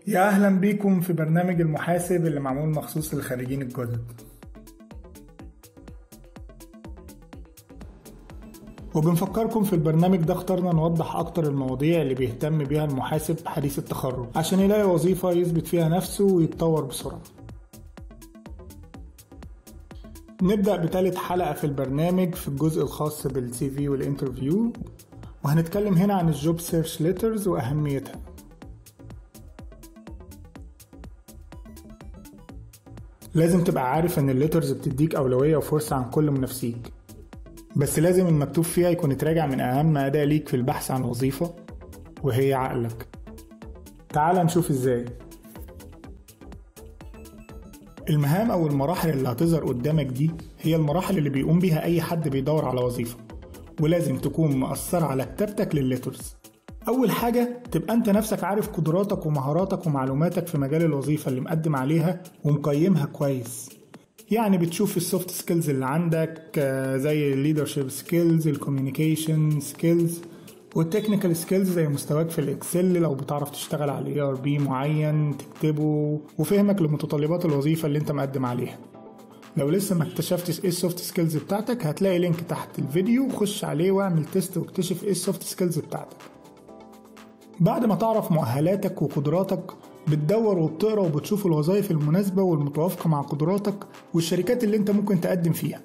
يا أهلا بيكم في برنامج المحاسب اللي معمول مخصوص للخريجين الجدد. وبنفكركم في البرنامج ده اخترنا نوضح أكتر المواضيع اللي بيهتم بيها المحاسب حديث التخرج عشان يلاقي وظيفة يثبت فيها نفسه ويتطور بسرعة. نبدأ بثالث حلقة في البرنامج في الجزء الخاص بال CV وال interview، وهنتكلم هنا عن ال job search letters وأهميتها. لازم تبقى عارف ان ال letters بتديك أولوية وفرصة عن كل منافسيك، بس لازم المكتوب فيها يكون اتراجع من أهم أداة ليك في البحث عن وظيفة، وهي عقلك. تعال نشوف ازاي. المهام أو المراحل اللي هتظهر قدامك دي هي المراحل اللي بيقوم بيها أي حد بيدور على وظيفة، ولازم تكون مأثرة على كتابتك للل letters. أول حاجة تبقى أنت نفسك عارف قدراتك ومهاراتك ومعلوماتك في مجال الوظيفة اللي مقدم عليها ومقيمها كويس. يعني بتشوف ال soft skills اللي عندك زي ال leadership skills، ال communication skills، وال technical skills زي مستواك في ال Excel لو بتعرف تشتغل على ERP معين تكتبه، وفهمك لمتطلبات الوظيفة اللي انت مقدم عليها. لو لسه ما اكتشفتش ايه ال soft skills بتاعتك هتلاقي link تحت الفيديو، خش عليه واعمل test واكتشف ايه ال soft skills بتاعتك. بعد ما تعرف مؤهلاتك وقدراتك بتدور وبتقرا وبتشوف الوظائف المناسبة والمتوافقة مع قدراتك والشركات اللي انت ممكن تقدم فيها،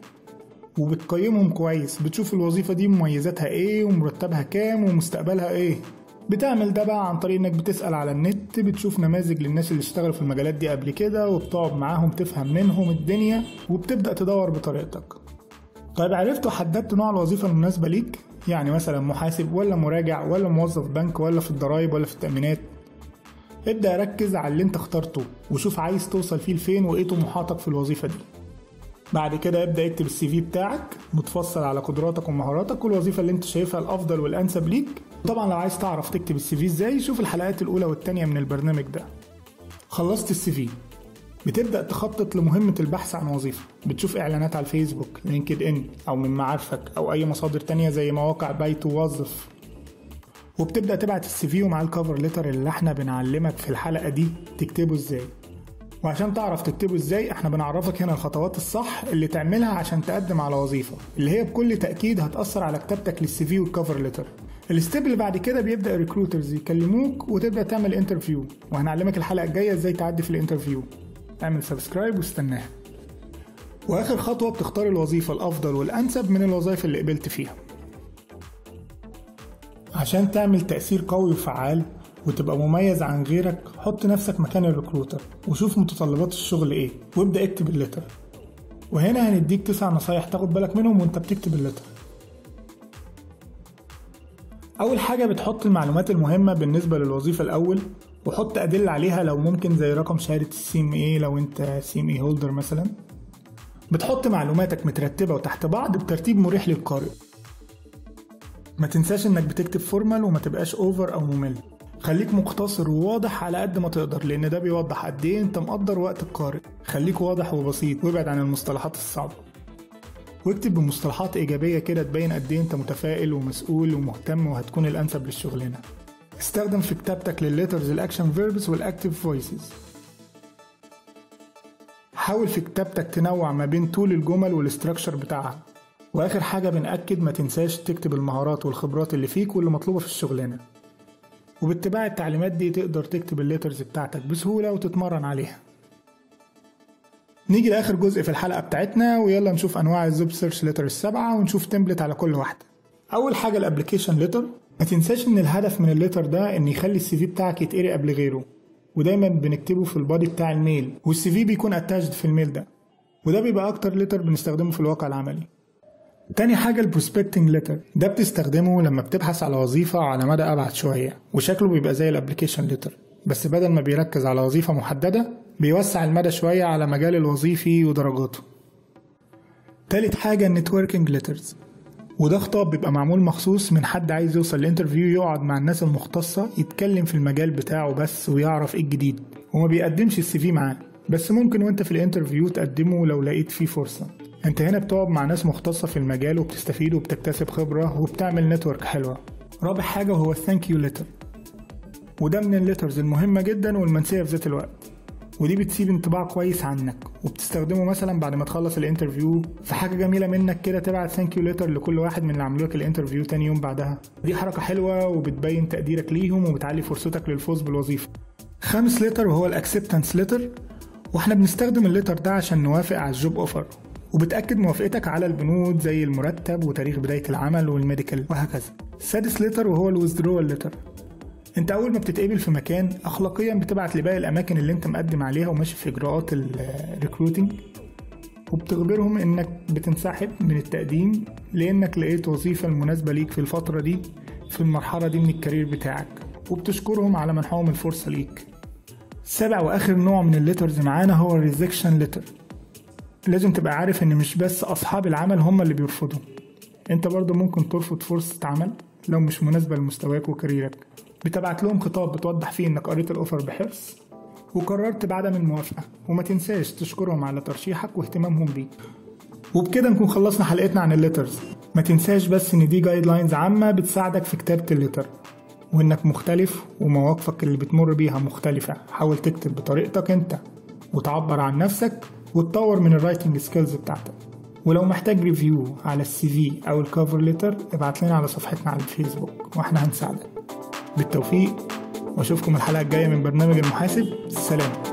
وبتقيمهم كويس. بتشوف الوظيفة دي مميزاتها ايه ومرتبها كام ومستقبلها ايه. بتعمل ده بقى عن طريق انك بتسأل على النت، بتشوف نماذج للناس اللي اشتغلوا في المجالات دي قبل كده وبتقعد معاهم تفهم منهم الدنيا، وبتبدأ تدور بطريقتك. طيب عرفت وحددت نوع الوظيفة المناسبة ليك؟ يعني مثلا محاسب ولا مراجع ولا موظف بنك ولا في الضرايب ولا في التأمينات. ابدأ ركز على اللي انت اخترته وشوف عايز توصل فيه لفين وايه طموحاتك في الوظيفة دي. بعد كده ابدأ اكتب ال CV بتاعك متفصل على قدراتك ومهاراتك والوظيفة اللي انت شايفها الافضل والانسب ليك. طبعا لو عايز تعرف تكتب ال CV ازاي شوف الحلقات الاولى والثانية من البرنامج ده. خلصت ال CV، بتبدأ تخطط لمهمة البحث عن وظيفة. بتشوف اعلانات على الفيسبوك، LinkedIn، او من معارفك او اي مصادر تانية زي مواقع بيت ووظف، وبتبدأ تبعت ال CV ومع ال cover letter اللي احنا بنعلمك في الحلقة دي تكتبه ازاي. وعشان تعرف تكتبه ازاي احنا بنعرفك هنا الخطوات الصح اللي تعملها عشان تقدم على وظيفة، اللي هي بكل تأكيد هتأثر على كتابتك لل CV وال cover letter. ال step اللي بعد كده بيبدأ ال recruiters يكلموك وتبدأ تعمل interview، وهنعلمك الحلقة الجاية ازاي تعدي في ال interview. اعمل subscribe واستناها. واخر خطوة بتختار الوظيفة الافضل والانسب من الوظائف اللي قبلت فيها. عشان تعمل تأثير قوي وفعال وتبقى مميز عن غيرك، حط نفسك مكان ال recruiter وشوف متطلبات الشغل ايه وابدأ اكتب ال letter. وهنا هنديك 9 نصايح تاخد بالك منهم وانت بتكتب ال letter. اول حاجة بتحط المعلومات المهمة بالنسبة للوظيفة الاول، وحط أدلة عليها لو ممكن زي رقم شهادة ال CMA لو انت CMA holder مثلا. بتحط معلوماتك مترتبة وتحت بعض بترتيب مريح للقارئ. ما تنساش انك بتكتب formal وما تبقاش over او ممل. خليك مقتصر وواضح على قد ما تقدر، لان ده بيوضح قد ايه انت مقدر وقت القارئ. خليك واضح وبسيط وابعد عن المصطلحات الصعبة، واكتب بمصطلحات ايجابية كده تبين قد ايه انت متفائل ومسؤول ومهتم وهتكون الانسب للشغلانة. استخدم في كتابتك للل letters ال action verbs وال active voices. حاول في كتابتك تنوع ما بين طول الجمل وال structure بتاعها. واخر حاجة بنأكد ما تنساش تكتب المهارات والخبرات اللي فيك واللي مطلوبة في الشغلانة. وباتباع التعليمات دي تقدر تكتب ال letters بتاعتك بسهولة وتتمرن عليها. نيجي لآخر جزء في الحلقة بتاعتنا، ويلا نشوف أنواع ال job search letter ال7 ونشوف template على كل واحدة. أول حاجة ال application letter. ما تنساش إن الهدف من ال letter ده إن يخلي ال CV بتاعك يتقري قبل غيره، ودايما بنكتبه في ال body بتاع ال mail، وال CV بيكون attached في ال mail ده، وده بيبقى أكتر letter بنستخدمه في الواقع العملي. تاني حاجة ال prospecting letter. ده بتستخدمه لما بتبحث على وظيفة على مدى أبعد شوية، وشكله بيبقى زي ال application letter، بس بدل ما بيركز على وظيفة محددة بيوسع المدى شوية على مجال الوظيفي ودرجاته. تالت حاجة ال networking letters. وده خطاب بيبقى معمول مخصوص من حد عايز يوصل ل interview، يقعد مع الناس المختصة يتكلم في المجال بتاعه بس ويعرف ايه الجديد، وما بيقدمش ال CV معاه، بس ممكن وانت في ال interview تقدمه لو لقيت فيه فرصة. انت هنا بتقعد مع ناس مختصة في المجال وبتستفيد وبتكتسب خبرة وبتعمل network حلوة. رابع حاجة هو ال thank you letter. وده من ال letters المهمة جدا والمنسية في ذات الوقت، ودي بتسيب انطباع كويس عنك، وبتستخدمه مثلا بعد ما تخلص ال interview في حاجة جميلة منك كده، تبعت thank you letter لكل واحد من اللي عملوا لك ال interview تاني يوم بعدها. دي حركة حلوة وبتبين تقديرك ليهم وبتعلي فرصتك للفوز بالوظيفة. خامس letter وهو ال acceptance letter، واحنا بنستخدم ال letter ده عشان نوافق على ال job offer، وبتأكد موافقتك على البنود زي المرتب وتاريخ بداية العمل وال medical وهكذا. سادس letter وهو ال withdrawal letter. انت اول ما بتتقبل في مكان اخلاقيا بتبعت لباقي الاماكن اللي انت مقدم عليها وماشي في اجراءات ال recruiting، وبتخبرهم انك بتنسحب من التقديم لانك لقيت وظيفة المناسبة ليك في الفترة دي في المرحلة دي من ال career بتاعك، وبتشكرهم على منحهم الفرصة ليك. سابع واخر نوع من ال letters معانا هو ال rejection letter. لازم تبقى عارف ان مش بس اصحاب العمل هم اللي بيرفضوا، انت برضو ممكن ترفض فرصة عمل لو مش مناسبة لمستواك و career ك. بتبعت لهم خطاب بتوضح فيه انك قريت ال offer بحرص وقررت بعدم الموافقة، وما تنساش تشكرهم على ترشيحك واهتمامهم بيك. وبكده نكون خلصنا حلقتنا عن ال letters. ما تنساش بس ان دي guidelines عامة بتساعدك في كتابة ال letter، وانك مختلف ومواقفك اللي بتمر بيها مختلفة. حاول تكتب بطريقتك انت وتعبر عن نفسك وتطور من ال writing skills بتاعتك. ولو محتاج review على ال CV او ال cover letter ابعت لنا على صفحتنا على الفيسبوك واحنا هنساعدك. بالتوفيق، واشوفكم الحلقة الجاية من برنامج المحاسب. سلام.